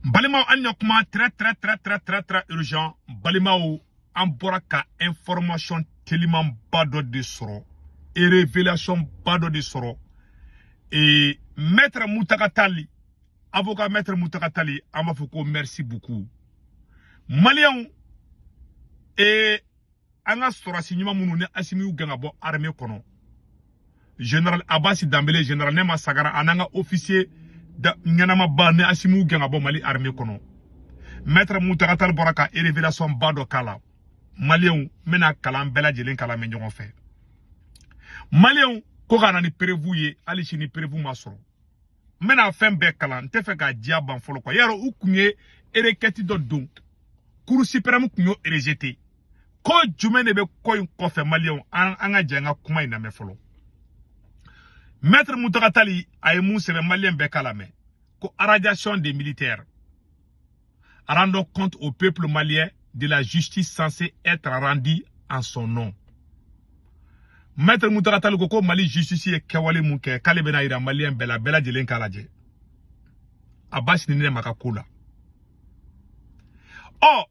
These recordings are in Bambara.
Balimaw, an ɲa kuma très très très très très très urgent. Balimaw, an bɔra ka information telimanba dɔ de sɔrɔ et révélation ba dɔ de sɔrɔ. Et maître Mountaga Tall, avocat maître Mountaga Tall, an b'a fɔ ko merci beaucoup. Maliyɛnw, et an ka sɔrɔsi ɲuman minnu ni Assimi y'u gɛn ka bɔ armée kɔnɔ, général Abbas Dambélé, général Nema Sagara, a n'an ka officier ɲɛnamaba ni Assimi y'u gɛn ka bɔ Mali armée kɔnɔ, maître Mountaga Tall bɔra ka révélation ba dɔ k'a la. Maliyɛnw, n bɛna kalan bɛɛ lajɛlen kalan mɛn ɲɔgɔn fɛ. Maliyɛnw, ko ka na ni preuve ye, hali sini preuve ma sɔrɔ. N bɛna fɛn bɛɛ kalan, n tɛ fɛ k'a diya ban fɔlɔ quoi. Yarɔ, u kun ye requête dɔ don, Cour suprême kun y'o rejeté. Ko jumɛn de bɛ ko in kɔfɛ? Maliyɛnw, an ka jɛ an ka kuma in lamɛn fɔlɔ. Maître Mountaga Tall a ye mun sɛbɛn? Maliyɛn bɛɛ k'a lamɛn ko radiation des militaires: rendons compte au peuple malien de la justice censée être rendue en son nom. Maître Mountaga Tall ko ko Mali justice ye kɛwale mun kɛ, k'ale bɛna yira maliyɛn bɛɛ la, bɛɛ lajɛlen k'a lajɛ. Abbas ni ne ma ka ko la. Ɔ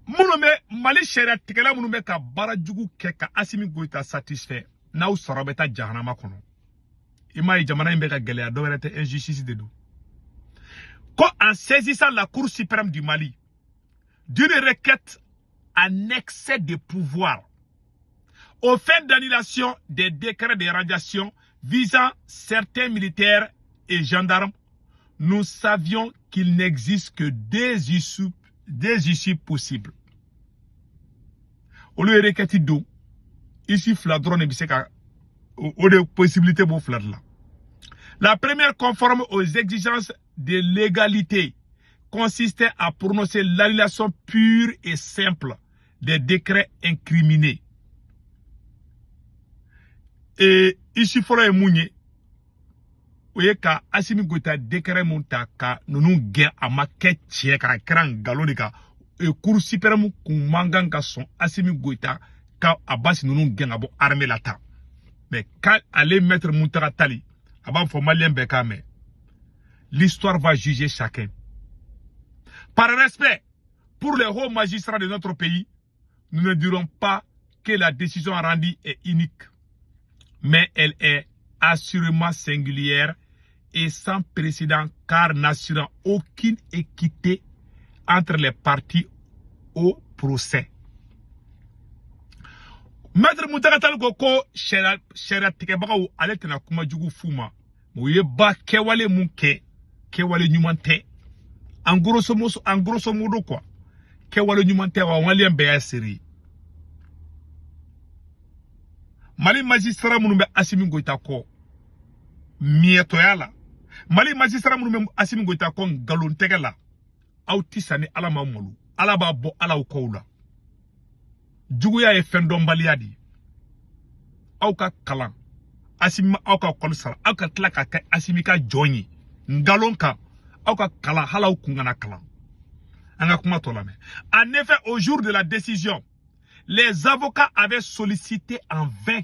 minnu bɛ Mali sariya tigɛla, minnu bɛ ka baara jugu kɛ ka Assimi Goïta satisfait, n'aw sɔrɔ bɛ taa jahanama kɔnɔ. I m'a ye, jamana in bɛ ka gɛlɛya, dɔ wɛrɛ tɛ, injustice de don. Ko en saisissant la Cour suprême du Mali d'une requête en excès de pouvoir aux fins d'annulation des décrets de radiation visant certains militaires et gendarmes, nous savions qu'il n'existe que deux issues possibles. Olu ye requête don, issue fila dɔrɔn de bɛ se ka o de possibilité b'o fila de la. La première, conforme aux exigences de légalité, consistait à prononcer l'annulation pure et simple des décrets incriminés. Et issue fɔlɔ ye mun ye? O ye ka Assimi Goïta décret mun ta ka ninnu gɛn, a ma kɛ tiɲɛ kan, a kɛra nkalon de kan. Cour suprême kun man kan ka sɔn Assimi Goïta ka Abbas ninnu gɛn ka bɔ armée la tan. Mais k'ale maître Mountaga Tall a b'a fɔ maliyɛn bɛɛ k'a mɛn: l'histoire va juger chacun. Par respect pour les hauts magistrats de notre pays, nous ne dirons pas que la décision rendue est unique, mais elle est assurément singulière et sans précédent, car n'assurant aucune équité entre les parties au procès. Maître Mountaga Tall ko ko sariya tigɛbagaw, ale tɛna kuma jugu f'u ma, u ye ba kɛwale mun kɛ, kɛwale ɲuman tɛ. En grosso modo, en grosso modo quoi, kɛwale ɲuman tɛ wa. Maliyɛn bɛɛ y'a seere ye. Mali magistrat minnu bɛ Assimi Goïta kɔ miɲɛtɔya la, Mali magistrat minnu bɛ Assimi Goïta kɔ nkalon tɛgɛ la, aw ti sa ni Ala ma malo. Ala b'a bɔ Alaw kɔw la. Juguya ye fɛn dɔnbaliya de ye. Aw ka kalan, Assimi ma aw ka kɔli sara, aw ka tila ka kɛ Assimi ka jɔn ye nkalon kan. Aw ka kalan, hali aw kun kana kalan. An ka kuma tɔ lamɛn. En effet, au jour de la décision, les avocats avaient sollicité en vain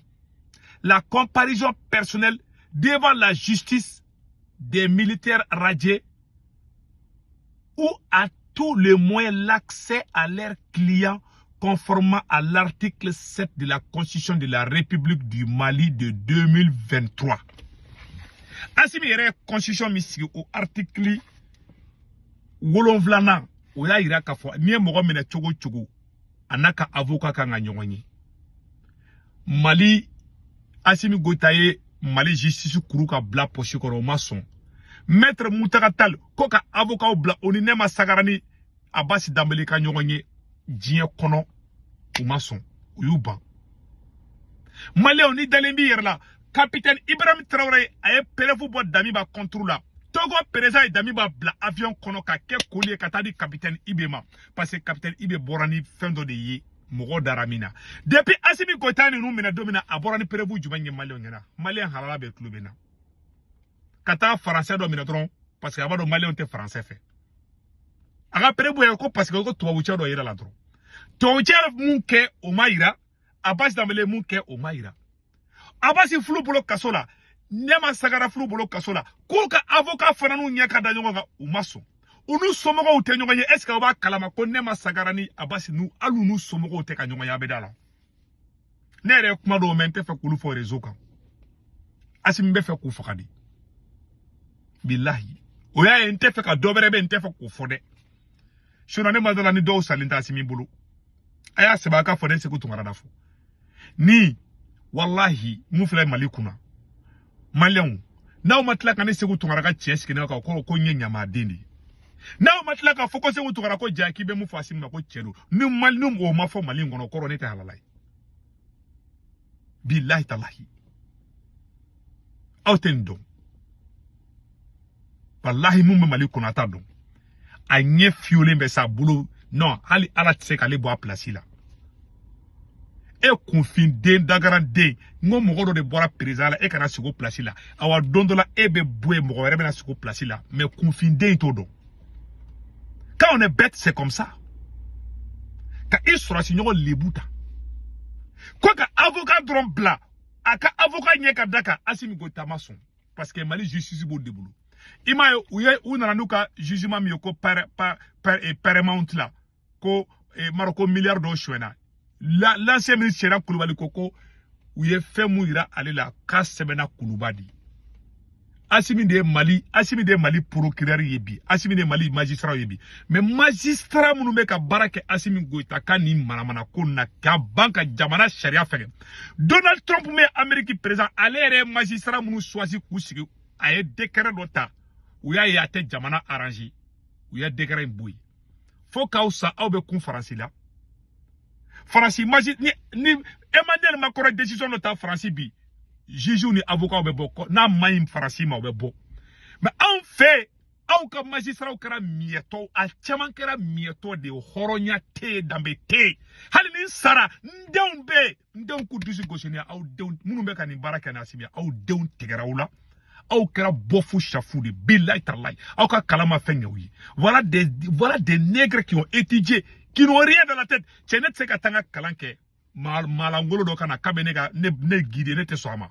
la comparution personnelle devant la justice des militaires radiés ou à tout le moins l'accès à leurs clients, conformément à l'article 7 de la Constitution de la République du Mali de 2023. Assimi yɛrɛ ye constitution min sigi, o article 7nan, o y'a yira k'a fɔ n'i ye mɔgɔ minɛ cogo o cogo, a n'a ka avocat kan ka ɲɔgɔn ye. Mali Assimi Goïta ye Mali justice kuru ka bila poche kɔnɔ, o ma sɔn. Maître Mountaga Tall ko ka avocat bila, o ni Nema Sagara ni Abbas Dambélé ka ɲɔgɔn ye diɲɛ kɔnɔ, u ma sɔn, u y'u ban. Maliyɛnw, ni dalen b'i yɛrɛ la, capitaine Ibrahim Traoré a ye preuve bɔ Damiba contre la. Togo président ye Damiba bila avion kɔnɔ ka kɛ koli ye ka taa di capitaine IB ma, parce que capitaine IB bɔra ni fɛn dɔ de ye, mɔgɔ dara min na. Depuis Assimi Goïta ninnu minɛ don min na, a bɔra ni preuve jumɛn ye maliyɛnw ɲɛna? Maliyɛn halala bɛɛ tulo bɛ na. Ka taa faransɛ dɔ minɛ dɔrɔn, parce que a b'a dɔn maliyɛnw tɛ faransɛ fɛ. A ka preuve ye ko parce que ko tubabucɛ dɔ yira la dɔrɔn. Tubabucɛ mun kɛ, o ma yira. Abbas Dambélé mun kɛ, o ma yira. Abbas fulu bolo kaso la, Nema Sagara fulu bolo kaso la, k'u ka avocat fana n'u ɲɛ ka da ɲɔgɔn kan, u ma sɔn. U n'u somɔgɔw tɛ ɲɔgɔn ye. Est ce que aw b'a kalama ko ne ma Sagara ni Abasi n'u hali n'u somɔgɔw tɛ ka ɲɔgɔn ye abada la? Ne yɛrɛ ye kuma dɔw mɛn, n tɛ fɛ k'olu fɔ réseau kan. Asimi bɛ fɛ k'u faga de, bilahi. O y'a ye, n tɛ fɛ ka dɔ wɛrɛ bɛ, n tɛ fɛ k'o fɔ dɛ. Sinon ne ma dala ni dɔw salen tɛ Asimi bolo. A y'a sɛbɛn a ka fɔ ne Seku Tunkara da fɔ ni walahi mun filɛ Mali kunna. Maliyɛnw, n'aw ma tila ka ne Seku Tunkara ka tiɲɛ sigi ne kan, ko n ye ɲamaden de ye. N'aw ma tila k'a fɔ ko Seku Tunkara ko ja k'i bɛ mun fɔ Asimi ma ko cɛ don, ni Mali ni o ma fɔ Mali in kɔnɔ, kɔrɔ ne tɛ halala ye. Bilahi talahi, aw tɛ nin dɔn. Walahi, mun bɛ Mali kɔnɔ, a t'a dɔn. A ɲɛ fiyolen bɛ sa bolo. Non, hali Ala tɛ se k'ale bɔ a place la. E kunfinden, dagaranden, n ko mɔgɔ dɔ de bɔra président la, e kana sigi o place la. Awa, don dɔ la e bɛ bɔ yen, mɔgɔ wɛrɛ bɛna sigi o place la. Mais kunfinden t'o dɔn. Quand on est bête, c'est comme ça. Ka i sɔrɔsi ɲɔgɔn lebu ta ko ka avocat dɔrɔn bila a ka avocat ɲɛ ka da kan, Asimi Goïta ma sɔn, parce que Mali justice b'o de bolo. I m'a ye, u ye u nana n'u ka jugement min ye ko Paramount la, ko m'a ko miliyari dɔw sonyɛna. L'ancien ministre Cheikhna Coulibaly ko u ye fɛn mun yira ale la k'a sɛbɛnna Kuluba de. Asimi de ye Mali, Asimi de ye Mali procureur ye bi, Asimi de ye Mali magistrat ye bi. Mais magistrat minnu bɛ ka baara kɛ Asimi Goïta ka nin manamana ko na ka ban ka jamana sariya fɛgɛ. Donald Trump min ye Amérique président, ale yɛrɛ ye magistrat minnu choisi k'u sigi, a ye décret dɔ ta. U y'a ye a tɛ jamana arranger, u ye décret in bɔ yen. Fo k'aw sa, aw bɛ kun Faransi la. Faransi magi ni Emmanuel Macron décision dɔ ta Faransi bi, juge ni avocat bɛ bɔ. N'a ma ɲi Faransi ma, o bɛ bɔ. Mais anw fɛ, aw ka magistrat kɛra miyɛtɔ, a caman kɛra miyɛtɔ de ye. Hɔrɔnya tɛ yen, danbe tɛ yen. Hali ni n sara, n denw bɛ yen, n denw k'u dusu gosi. Ni aw denw minnu bɛ ka nin baara kɛ n'Asimi, aw denw tigɛra aw la. Aw kɛra bɔfu safu de. Bilahi talahi, aw ka kalan ma fɛn ɲɛ u ye. Voilà des nègres qui ont étudié, qui n'ont rien dans la tête. Cɛ, ne tɛ se ka taa n ka kalan kɛ malangolo dɔ ka na k'a bɛ ne ka ne guider, ne tɛ sɔn a ma.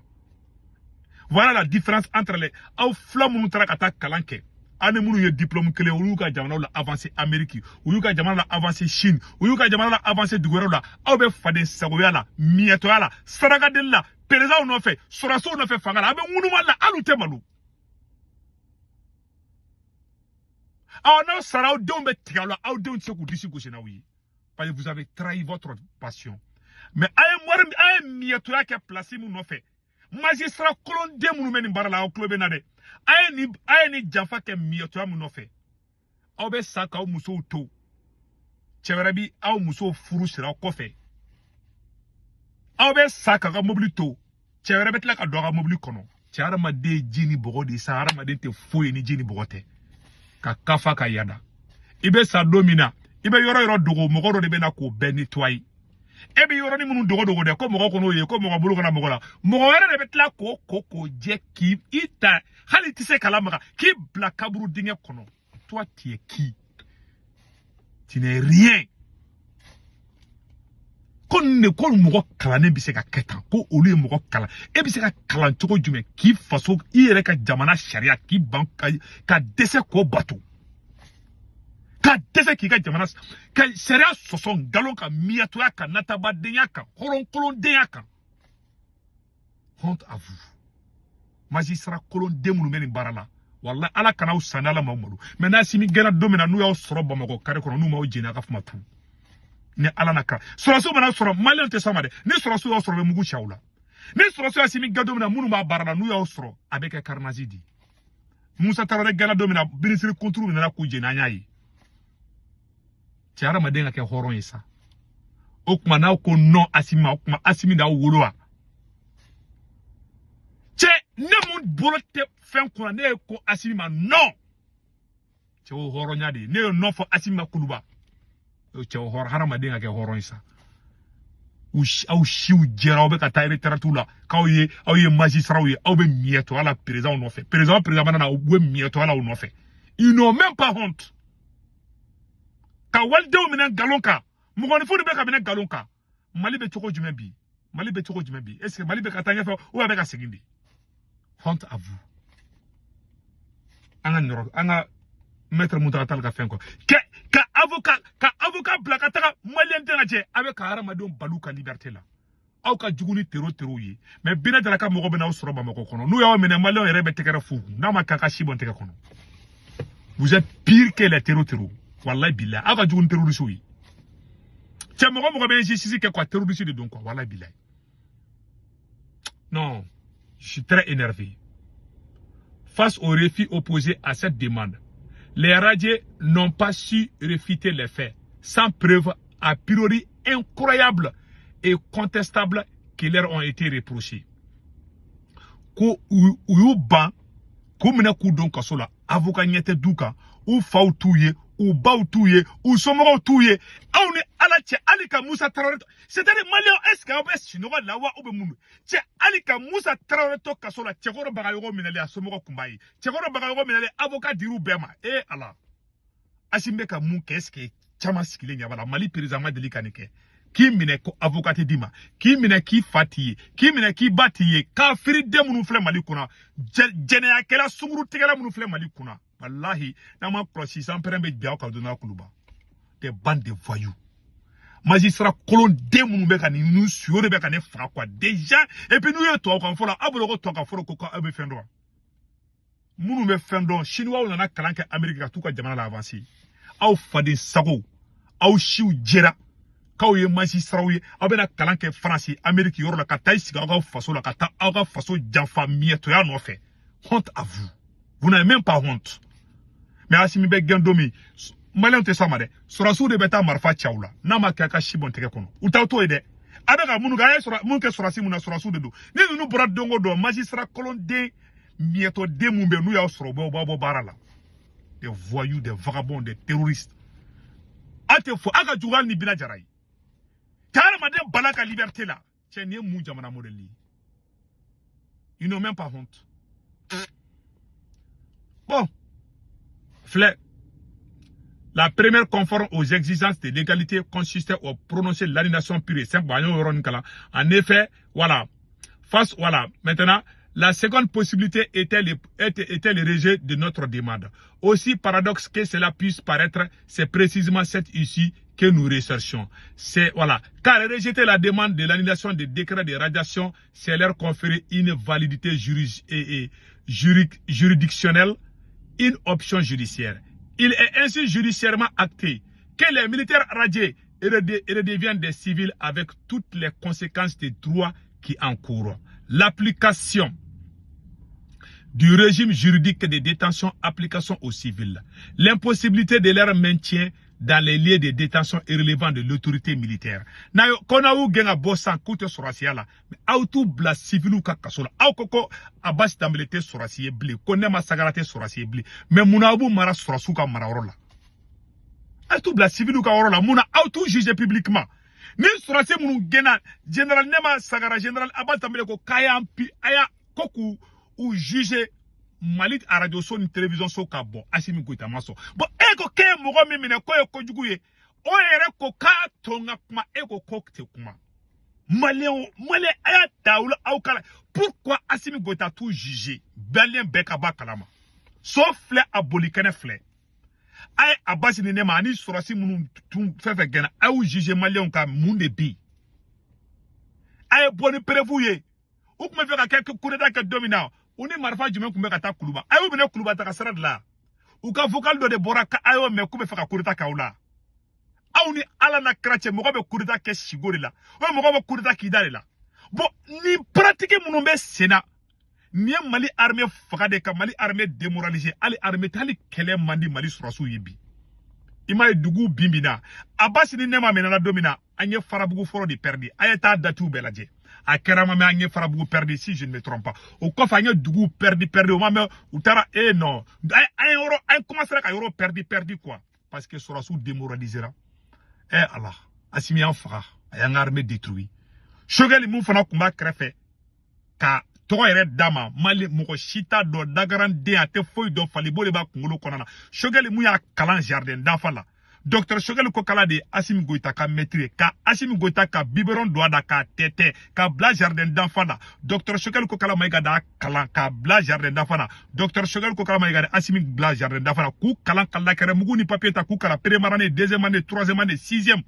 Voilà la différence entre les aw fila minnu taara ka taa kalan kɛ aw ni minnu ye diplôme kelen. Olu y'u ka jamanaw la avancer Amérique, u y'u ka jamana la avancer Chine, u y'u ka jamana la avancer dugu wɛrɛw la. Aw bɛ faden sagoya la, miyɛtɔya la, sarakadeli la, présidentw nɔfɛ, sɔrɔsiw nɔfɛ fanga la. A bɛ ŋunuma la, hali u tɛ malo. Aw n'aw sara, aw denw bɛ tigɛ aw la, aw denw tɛ se k'u disi gosi n'aw ye, parce que vous avez trahi votre passion. Mais a ye wari, a ye miyɛtɔya kɛ place min nɔfɛ, magistrat kolonden minnu bɛ nin baara la, aw tulo bɛ na dɛ. A ye nin janfa kɛ miyɛtɔya min nɔfɛ, aw bɛ sa k'aw musow to, cɛ wɛrɛ bi aw musow furu siri aw kɔfɛ. Aw bɛ sa k'aw ka mobili to, cɛ wɛrɛ bɛ tila ka don aw ka mobili kɔnɔ. Cɛ, hadamaden ye ji ni bɔgɔ de ye sa. Hadamaden tɛ foyi ye ni ji ni bɔgɔ tɛ. Ka kafa ka yada, i bɛ sa don min na, i bɛ yɔrɔ yɔrɔ dogo, mɔgɔ dɔ de bɛ na k'o bɛɛ nettoyer. E bɛ yɔrɔnin minnu dogo dogo dɛ, ko mɔgɔ kɔn'o ye, ko mɔgɔ bolo kana mɔgɔ la, mɔgɔ wɛrɛ de bɛ tila k'o ko k'o jɛ k'i i ta, hali i tɛ se k'a lamaga, k'i bila kaburu dingɛ kɔnɔ. Toi, tu es qui? Tu n'es rien. Ko nin de ko mɔgɔ kalannen bɛ se ka kɛ tan, ko olu ye mɔgɔ kalan. E bɛ se ka kalan cogo jumɛn k'i faso, i yɛrɛ ka jamana sariya k'i ban ka dɛsɛ k'o bato, ka dɛsɛ k'i ka jamana ka sariya sɔsɔ nkalon kan, miyɛtoya kan, natabadenya kan, hɔrɔnkolondenya kan? Honte à vous, magistrat kolonden minnu bɛ nin baara la. Walahi, Ala kana aw san, Ala m'aw malo. Mais n'Asimi gɛnna don min na, n'u y'aw sɔrɔ Bamakɔ kare kɔnɔ, n'u m'aw jeni, a ka kuma tu ni Ala na kan. Sɔrɔsiw mana sɔrɔ, maliyɛnw tɛ sɔn ma dɛ. Ni sɔrɔsiw y'aw sɔrɔ, u bɛ mugu ci aw la. Ni sɔrɔsiw y'Asimi gɛn don min na, minnu b'a baara la, n'u y'aw sɔrɔ, a bɛ kɛ carnage di. Musa Tarawele gɛnna don min na, minisiri kunturu nana k'u jeni, an y'a ye. Cɛ, hadamaden ka kɛ hɔrɔn ye sa. O tuma n'aw ko non Asimi ma, o tuma Asimi d'aw wolo wa? Cɛ, ne mun bolo tɛ fɛn kunna, ne ye ko Asimi ma non. Cɛ, o hɔrɔnya de ye. Ne ye non fɔ Asimi ma Kuluba. Cɛ, o hɔrɔn, hadamaden ka kɛ hɔrɔn ye sa. Aw siw jɛra, aw bɛ ka taa retraite la, k'aw ye aw ye magistraw ye, aw bɛ miyɛtɔya la président nɔfɛ. Président mana na, u bɛ miyɛtɔya la u nɔfɛ. Ils n'ont même pas honte. Ka walidenw minɛ nkalon kan, mɔgɔninfinw de bɛ ka minɛ nkalon kan. Mali bɛ cogo jumɛn bi? Mali bɛ cogo jumɛn bi? Est ce que Mali bɛ ka taa ɲɛfɛ ou a bɛ ka segin de? Honte à vous. An ka nɔrɔ, an ka Maître Mountaga Tall ka fɛn kɔ kɛ ka avocat bila ka taga malien den lajɛ. A bɛ ka hadamadenw balu ka liberté la. Aw ka jugu ni terro ye, mais Bina Jara ka mɔgɔ bɛ n'aw sɔrɔ Bamakɔ kɔnɔ, n'u y'aw minɛ, maliyɛnw yɛrɛ bɛ tɛgɛrɛ f'u kun n'a ma k'a ka si bɔn tɛgɛ kɔnɔ. Vous êtes pire que les terro terro, wallahi billahi. Aw ka jugu ni terroriste ye. Cɛ, mɔgɔ mɔgɔ bɛ injustice kɛ quoi, terroriste de don quoi, wallahi billahi. Non, je suis très énervé. Face au refus opposé à cette demande, les radiés n'ont pas su réfuter les faits sans preuve a priori incroyable et contestable qui leur ont été reprochés. Ko u y'u ban k'u minɛ k'u don kaso la, avocat ɲɛ tɛ du kan, u faw t'u ye, u baw t'u ye, u somɔgɔw t'u ye. Aw ni Ala cɛ, hali ka Musa Tarawele, c'est à dire maliyɛnw, est ce que aw bɛ sunɔgɔ la wa, ou bɛ mun cɛ? Hali ka Musa Tarawele to kaso la, Cɛkɔrɔ Bagayogo minɛlen, a somɔgɔw kun b'a ye. Cɛkɔrɔ Bagayogo minɛlen, avocat dir'u bɛɛ ma. E Ala, Asimi bɛ ka mun kɛ? Est ce que caman sigilen ɲɛ b'a la? Mali président ma deli ka nin kɛ, k'i minɛ ko avocat tɛ d'i ma, k'i minɛ k'i fa t'i ye, k'i minɛ k'i ba t'i ye. Kafiri den minnu filɛ Mali kunna, jɛnɛyakɛla, sunkurutigɛla minnu filɛ Mali kunna, walahi n'an ma kɔlɔsi, sanpɛrɛn bɛ bin aw kan don dɔ la. Kuluba, des bandes de voyous, magistrat kolonden minnu bɛ ka nin ninnu suyo de bɛ ka ne faga quoi déjà. Et puis n'u ye tubabukan fɔ la, aw bolo ko tubabukan fɔlɔ ko aw bɛ fɛn dɔn. Minnu bɛ fɛn dɔn, chinois nana kalan kɛ Amérique ka t'u ka jamana la avancer. Aw faden sago, aw siw jɛra k'aw ye magistratw ye, aw bɛna kalan kɛ Faransi, Amérique yɔrɔ la, ka taa i sigi aw ka faso la, ka taa aw ka faso janfa miɲɛtɔya nɔfɛ. Honte à vous, vous n'avez même pas honte. Mais Asimi bɛ gɛn don min, maliyɛnw tɛ s'a ma dɛ. Sɔrɔsiw de bɛ taa marifa ci aw la n'a ma kɛ a ka si bɔn tɛgɛ kɔnɔ. U t'aw to yen dɛ. A bɛ ka minnu kɛ, a ye sɔrɔ mun kɛ sɔrɔsi mun na, sɔrɔsiw de don. Ni ninnu bɔra don o don, magistrat kolonden miɲɛtɔden mun bɛ yen, n'u y'aw sɔrɔ, u b'aw bɔ baara la. Des voyous, des vagabonds, des terroristes. Aw tɛ fo aw ka jugu hali ni Bina Jara ye ka hadamaden bala ka liberté la. Cɛ, nin ye mun jamana modèle ye? Ils n'ont même pas honte. Bon, filɛ. La première, conforme aux exigences de l'égalité, consistait au prononcer l'annulation pure et simple. En effet, voilà. Face, voilà. Maintenant, la seconde possibilité était le rejet de notre demande. Aussi paradoxe que cela puisse paraître, c'est précisément cette issue que nous recherchons. C'est, voilà. Car rejeter la demande de l'annulation des décrets de radiation, c'est leur conférer une validité juridictionnelle, une option judiciaire. Il est ainsi judiciairement acté que les militaires radiés redeviennent des civils avec toutes les conséquences des droits qui en courent. L'application du régime juridique de détention application aux civils. L'impossibilité de leur maintien dans les lieux de détention relevant de l'autorité militaire. Na ko na y'u gɛn ka bɔ san k'u tɛ sɔrɔsiya la, mais aw t'u bila civiliw ka kaso la. Aw ko ko Abbas Danbele tɛ sɔrɔsi ye bilen, ko Nema Sagara tɛ sɔrɔsi ye bilen, mais munna aw b'u mara sɔrɔsiw ka marayɔrɔ la? Aw t'u bila civiliw ka yɔrɔ la. Munna aw t'u juger publiquement? Ni sɔrɔsi minnu gɛnna, général Nema Sagara, général Abbas Danbele, ko k'a y'an pi a y'a ko k'u u juger Mali arajo so ni télévision so ka bɔ. Asimi Goïta ma sɔn. Bon, e ko k'e ye mɔgɔ min minɛ k'o ye kojugu ye, o yɛrɛ ko k'a to n ka kuma, e ko k'o tɛ kuma. Maliyɛnw, maliyɛn, a y'a ta aw la, aw kala. Pourquoi Asimi Goïta t'u juger? Maliyɛn bɛɛ ka bɔ a kalama. So filɛ, a boli kɛnɛ filɛ. A ye Abasi ni ne ma ani sɔrɔsi minnu tun fɛn fɛn gɛnna, a y'u juger. Maliyɛnw ka mun de bɛ yen? A ye bɔ ni preuve ye. U tun bɛ fɛ ka kɛ coup d'état kɛ don min na, u ni marifa jumɛn tun bɛ ka taa Kuluba? A y'u minɛ Kuluba taga sira de la. U ka vocal dɔ de bɔra ka a y'o mɛn k'u bɛ fɛ ka coup d'état kɛ aw la. Aw ni Ala na kira cɛ, mɔgɔ bɛ coup d'état kɛ sigo de la, o mɔgɔ bɛ coup d'état k'i da de la. Bon, ni pratique minnu bɛ sen na, nin ye Mali armée faga de, ka Mali armée démoraliser. Hali armée tɛ, hali kɛlɛ man di Mali sɔrɔsiw ye bi. I m'a ye dugu bin bin na, Abasi ni Nɛma minɛna don min na, an ye Farabugu fɔlɔ de perdu. A ye taa datiw bɛɛ lajɛ. A kɛra ma mɛ, an ye Farabugu perdu si je ne me trompe pas. O kɔfɛ, an ye dugu perdu perdu. O ma mɛn, u taara eh non, an ye yɔrɔ, an commencé ka yɔrɔ perdu perdu quoi, parce que sɔrɔsiw démoralisera. Eh Ala, Asimi y'an faga, a y'an ka armée détruit. Choguel mun fana tun b'a kɛrɛfɛ ka tɔgɔ yɛrɛ d'a ma, Mali mɔgɔ si t'a dɔn, dagaranden a tɛ foyi dɔn, falibo de b'a kunkolo kɔnɔ na. Choguel mun y'a kalan jardin d'enfant la. Docteur Choguel Kokala de ye Assimi Goïta ka maître ye, ka Assimi Goïta ka biberon don a da, k'a tɛtɛ k'a bila jardin d'enfant na. Docteur Choguel Kokala Maïga d'a kalan k'a bila jardin d'enfant na. Docteur Choguel Kokala Maïga de Assimi bila jardin d'enfant na, k'u kalan ka lakɛrɛ mugu ni papier ta, k'u kalan première année, deuxième année, troisième année, sixième.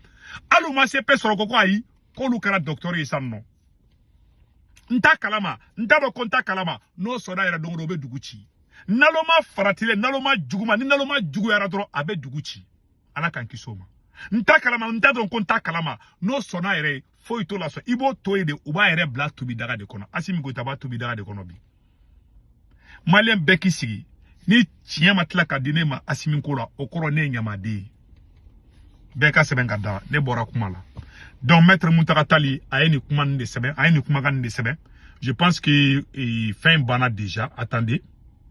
Hali u ma CP sɔrɔ, ko ayi, k'olu kɛra docteur ye sisan nɔ. N t'a kalama, n t'a dɔn ko n t'a kalama. N'o sɔnna yɛrɛ, don o don o bɛ dugu ci. Naloma faratilen, naloma juguma, ni naloma juguyara dɔrɔn, a bɛ dugu ci. Ala k'an kisi o ma. N t'a kalama, n t'a dɔn ko n t'a kalama. N'o sɔnna yɛrɛ ye, foyi t'o la sɔn, i b'o to yen de. U b'a yɛrɛ bila tobi daga de kɔnɔ. Assimi Goïta b'a tobi daga de kɔnɔ bi. Maliyɛn bɛɛ k'i sigi ni tiɲɛ ma tila ka di ne ma Assimi ko la, o kɔrɔ ne ye ɲamaden ye. Bɛɛ ka sɛbɛn ka da, ne bɔra kuma la. Donc maître Mountaga Tall a ye nin kuma nin de sɛbɛn, a ye nin kumakan nin de sɛbɛn. Je pense que fɛn banna déjà. Attendez,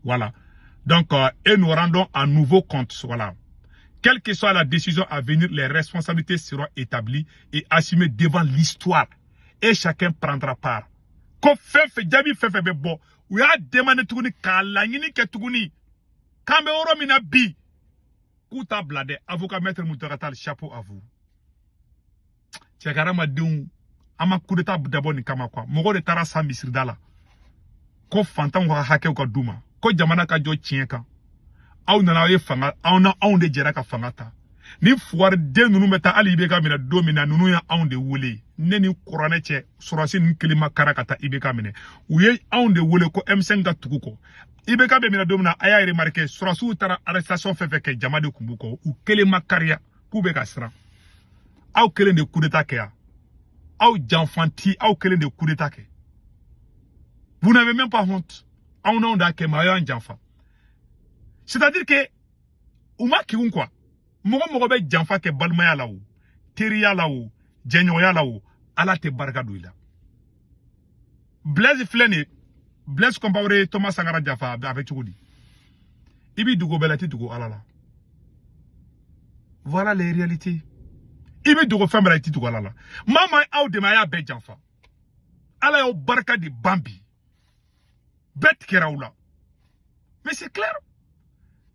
voilà. Donc et nous rendons à nouveau compte, voilà. Quelle que soit la décision à venir, les responsabilités seront établies et assumées devant l'histoire et chacun prendra part. Ko fɛn fɛn jaabi, fɛn fɛn bɛ bɔ, u y'a demandé tuguni k'a laɲini kɛ tuguni k'an bɛ yɔrɔ min na bi, k'u t'a bila dɛ. Avocat maître Mountaga Tall, chapeau à vous. Cɛ ka hadamadenw, an ma coup d'état dabɔ nin kama quoi. Mɔgɔw de taara sa misirida la ko fantanw ka hakɛw ka d'u ma, ko jamana ka jɔ tiɲɛ kan. Aw nana, aw ye fanga, aw na anw de jɛra ka fanga ta. Ni fugariden ninnu bɛ taa, hali IBK minɛ don min na, ninnu ye anw de wele. Ne ni kuranɛ cɛ, sɔrɔsi ninnu kelen ma kara ka taa IBK minɛ. U ye anw de wele ko M5 ka tugu kɔ. IBK bɛ minɛ don min na, a y'a remarqué, sɔrɔsiw taara arrestation fɛn fɛn kɛ, jama de tun b'u kɔ. U kelen ma kariya k'u bɛ ka siran. Aw kelen de coup d'état kɛ yan, aw janfanti, aw kelen de coup d'état kɛ. Vous n'avez même pas honte. Aw n'anw d'a kɛ, mais aw y'an janfa. C'est-à-dire que u ma kigun quoi. Mɔgɔ mɔgɔ bɛ janfa kɛ balimaya la, o teriya la, o jɛɲɔgɔnya la, o Ala tɛ barika don i la. Blaise filɛ nin ye, Blaise Compaoré, Thomas Sankara janfa, a bɛ cogo di? I b'i dogo bɛɛ la, i tɛ dogo Ala la. Voilà les réalités. I bɛ dogo fɛn bɛɛ la, i tɛ dogo Ala la. Maa maa aw dɛmɛ, a y'a bɛɛ janfa. Ala y'aw barika de ban bi, bɛɛ tigɛra aw la. Mais c'est clair.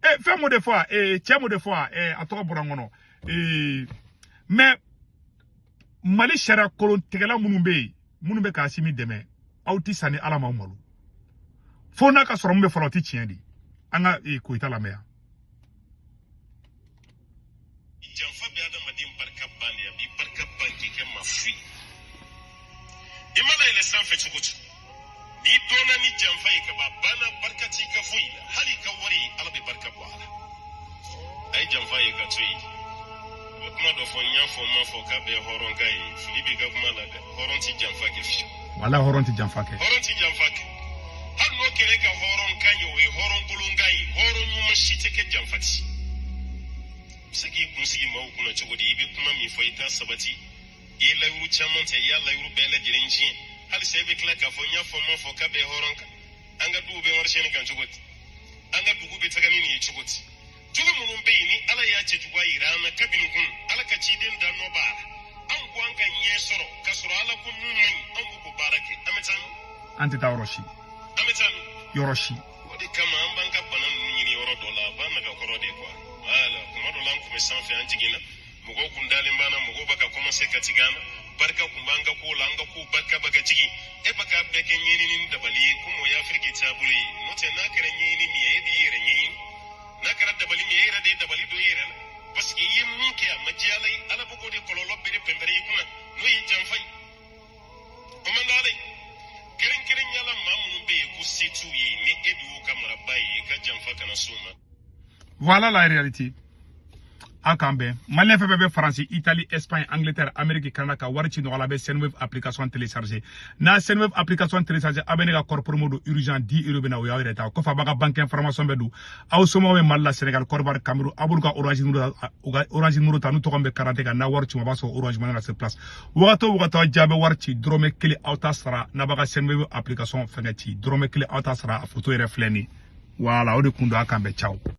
Fɛn mun de fɔ? Cɛ mun de fɔ? A tɔgɔ bɔra n kɔnɔ. Mais Mali sariya kolon tigɛla minnu bɛ yen, minnu bɛ ka Assimi dɛmɛ, aw ti sanni Ala m'aw malo fo n'a ka sɔrɔ mun bɛ fɔlɔ, o ti tiɲɛ de. An ka Koyita lamɛn yan. Janfa bɛ adamaden barika ban de, a b'i barika ban k'i kɛ maa fu ye. I mana yɛlɛ sanfɛ cogo cogo, n'i dɔnna ni janfa ye ka ban, a banna, barika t'i ka foyi la. Hali i ka wari, Ala bɛ barika bɔ a la. A ye janfa ye ka to yen. A bɛ kuma dɔ fɔ, n y'a fɔ, n m'a fɔ k'a bɛɛ hɔrɔn ka ye. Fili b'i ka kuma la dɛ. Hɔrɔn ti janfa kɛ fiyewu. Wala, hɔrɔn ti janfa kɛ. Hɔrɔn ti janfa kɛ. Hali n'o kɛra e ka hɔrɔn kan ye, o ye hɔrɔn kolon kan ye. Hɔrɔn ɲuman si tɛ kɛ janfa ti. I bɛ se k'i kun sigi maaw kunna cogo di? I bɛ kuma min fɔ, i t'a sabati. I ye layiru caman ta, i y'a layiru bɛɛ lajɛlen tiɲɛ. Halisa i bɛ tila k'a fɔ n y'a fɔ, n m'a fɔ k'a bɛɛ hɔrɔn kan. An ka duw bɛ marisɛni kan cogo di? An ka dugu bɛ taga ni nin ye cogo di? Jogo minnu bɛ yen ni Ala y'a cɛjuguya yira an na kabini kun, Ala ka ciden da nɔ b'a la, anw ko an ka ɲɛ sɔrɔ k'a sɔrɔ Ala ko mun man ɲi, anw b'o k'o baara kɛ. An bɛ taa min? An tɛ taa yɔrɔ si. An bɛ taa min? Yɔrɔ si. O de kama an b'an ka bana ninnu ɲini yɔrɔ dɔ la, a b'an nagakɔrɔ de quoi. Voilà, kuma dɔ la an kun bɛ sanfɛ, an jiginna, mɔgɔw kun dalen b'an na, mɔgɔw bɛ ka commencer ka tigɛ an na, barika kun b'an ka kow la, an ka kow barika bɛ ka jigin. E bɛ k'a bɛɛ kɛ ɲɛɲini ni dabali ye, komi o ye Afiriki taabolo ye. N'o tɛ, n'a kɛra ɲɛɲini min ye, e de y'i yɛrɛ ɲɛɲini. N'a kɛra dabali min ye, e yɛrɛ de ye dabali don i yɛrɛ la, parce que i ye mun kɛ, a ma diya Ala ye. Ala bɛ k'o de kɔlɔlɔ bere pɛnpɛrɛ i kunna, n'o ye janfa ye. O man d'Ala ye. Kɛrɛnkɛrɛnnenya la, maa minnu bɛ yen ko se t'u ye, ni e de y'u ka maraba ye, i ka janfa kana s'u ma. Voilà la réalité. A k'an bɛn. Maliyɛn fɛn fɛn bɛ Faransi, Italie, Espagne, Angleterre, Amérique, Canada, ka wari ci nɔgɔ la, a bɛ Sendwave application télécharger. N'a Sendwave application télécharger, a bɛ ne ka code promo don urgent 10 € bɛ na, o y'aw yɛrɛ ta. O kɔfɛ, a b'a ka banque information bɛɛ don. Aw somɔgɔw bɛ Mali la, Sénégal, Côte d'Ivoire, Cameroun, a b'olu ka Orange numéro ta, u ka Orange numéro ta n'u tɔgɔ min bɛ carte kan. N'a wari ci ma, a b'a sɔrɔ Orange Money na sur place. Wagati o wagati aw jaabi wari ci, dɔrɔmɛ kelen aw t'a sara. N'a b'a ka Sendwave application fɛngɛ ci, dɔrɔmɛ kelen aw t'a sara. A photo yɛrɛ filɛ nin ye. Voilà, o de kun don. A k'an bɛn, ciao.